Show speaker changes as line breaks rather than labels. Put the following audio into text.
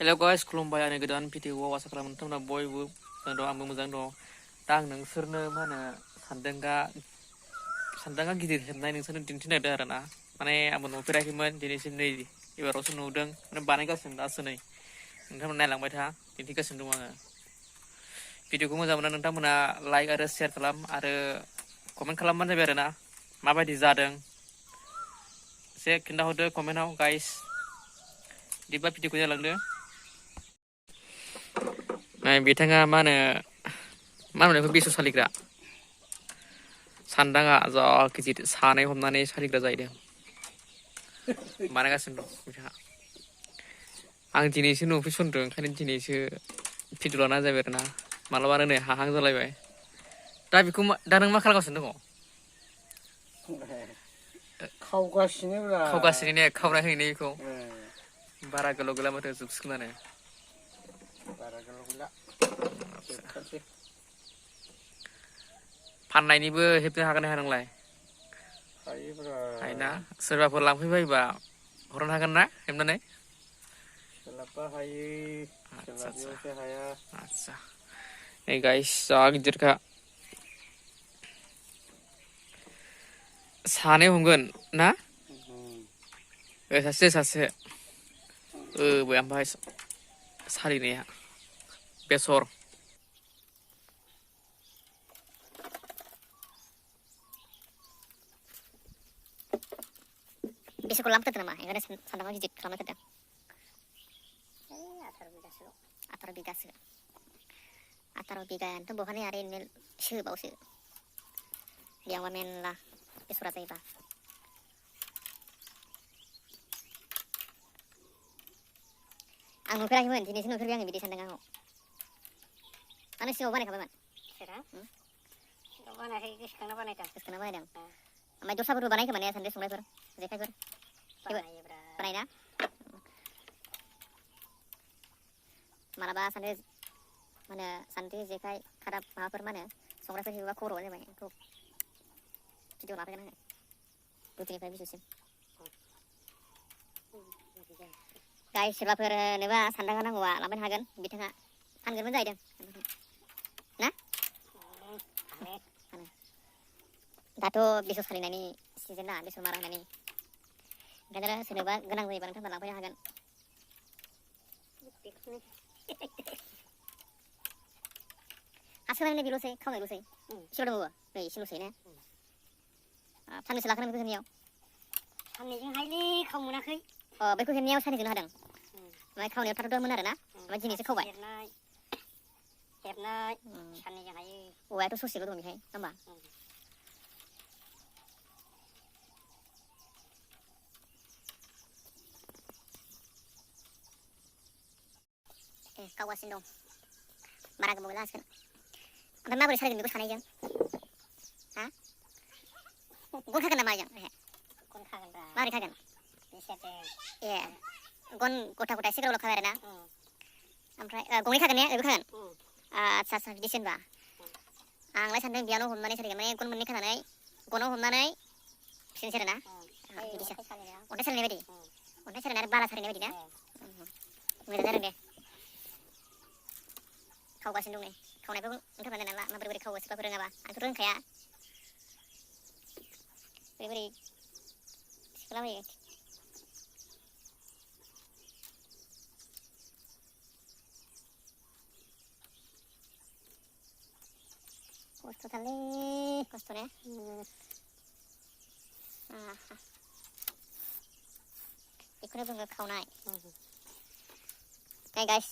Hello guys, खुलुमबाय आंनि गोदान भिडिअआव आसा खालामो नोंथांमोना बयबो मोजां दं आंबो मोजां दं। दा आं नोंसोरनो मा होनो सान्दांगा गिदिर हेबनाय नोंसोरनो दिन्थिनो नागिरदों आरो ना। माने आंबो नुफेराखैमोन दिनैसिम नै एबारावसो नुदों माने बानायगासिनो दासो नै नोंथांमोना नायलांबाय था दिन्थिगासिनो दं आङो। भिडिअखौ मोजां मोना नोंथांमोना लाइक आरो शेयार खालाम आरो कमेन्ट खालामबानो जाबाय आरो ना माबायदि जादों एसे खिन्थाहरदो कमेन्टआव गाइस। बिदिबा भिडिअखौ जालांदो। बिथाङा मा होनो बेखौ बेसर सालिग्रा सान्दाङा जा गिदिर सानै हमनानै सालिग्रा जाहैदों बानायगासिनो दं बिथाङा। आं दिनैसो नुफेरसनदों ओंखायनो दिनैसो भिडिअ लाना जाबाय आरो ना मालाबानो नै हाहां जालायबाय। दा नों मा खालामगासिनो दङ? खावगासिनो ने खावना होयो ने बेखौ बारा गोलाव गैला माथो जोबसिगोनानो।
बारा गोलाव गैला जोबखासै।
फाननायनिबो हेबनो हागोन ना हाया नोंलाय?
हायोब्रा।
हायोना सोरबाफोर लांफैबायोबा हरनो हागोन ना हेबनानै?
सोलाबबा हायो सोलाबियावसो हाया।
आदसा नै गाइस जा गिदिरखा। सानै हमगोन ना? सासे ओमफ्राय सालिनाया बेसर
बेसरखौ लांफैथारदों नामा? ओंखायनो सान्दांगा गिदिर खालामना दोनदों। 18 बिगासो 18 बिगायानोथ' बहानि आरो ओरैनो सोबावसो बेयावबा मेरला बेसरा जायोबा। आं नुफेराखैमोन दिनैसो नुफेरबाय आङो बिदि सान्दांगाखौ। सिगाङाव बानायखाबायमोन?
बानायाखै गोसोखांना बानायदों।
ओमफ्राय दस्राफोरबो बानायो खोमा ने सान्द्रि संग्रायफोर जेखाइफोर? बानायोना? मालाबा सान्द्रि जेखाइ खादा माबाफोर मा होनो संग्रायफोर हेबोबा खबरबानो जाबाय बेखौ भिडिअ लाफैगोन आङो गुदिनिफ्राय बिजौसिम। गाइस सोरबाफोर नोबा सान्दांगा नांगौबा लांफैनो हागोन। बिथाङा फानगोनबो जाहैदों ना? फानो। दाथ' बेसर सालिनायनि सिजोन ना बेसर मारा होनायनि ओंखायनो सोरनोबा गोनां जायोबा नोंथांमोना लांफैनो हागोन। हासिगोन बेल'सै खावनायल'सै एसेल' दंबावो नै एसेल'सै ने? साननैसो लाखोना बेखौ हेबनायाव?
साननैजों हायलै खाव मोनाखै।
बेखौ हेबनायाव साननैजोंनो हादों ओमफ्राय खावनायाव थाथ'दोंमोन आरो ना ओमफ्राय दिनैसो खावबाय।
हेबनाय साननैजों हायो।
औवायाथ' ससेल' दं बेहाय होमबा? खावगासिनो दं बारा गोबाव गैला हासिगोन। ओमफ्राय माबोरै सालायगोन बेखौ सानैजों? हा? गन खागोन नामा बेजों?
गन खागोनब्रा।
माबोरै खागोन? ए गन गथा गथा एसे गोलाव खाबाय आरो ना? ओमफ्राय गंनै खागोन ने? ओरैबो खागोन? आदसा बिदिसो होनबा। आंलाय सानदों बेयावनो हमनानै सालायगोन माने गन मोननै खानानै गनाव हमनानै फिदिंसै आरो ना? बिदिसो अन्थाइ सालिनाय बायदि? अन्थाइ सालिनाय आरो बाला सालिनाय बायदि ना? मोजां जादों दे। खावगासिनो दं नै खावनायखौ नोंथांमोना नायना ला माबोरै बोरै खावो सोरबाफोर रोङाबा आंथ' रोंखाया बोरै सिखोलाबायो। खस्थ'थारलै खस्थ' ने? बेखौनो बुङो खावनाय। गाइस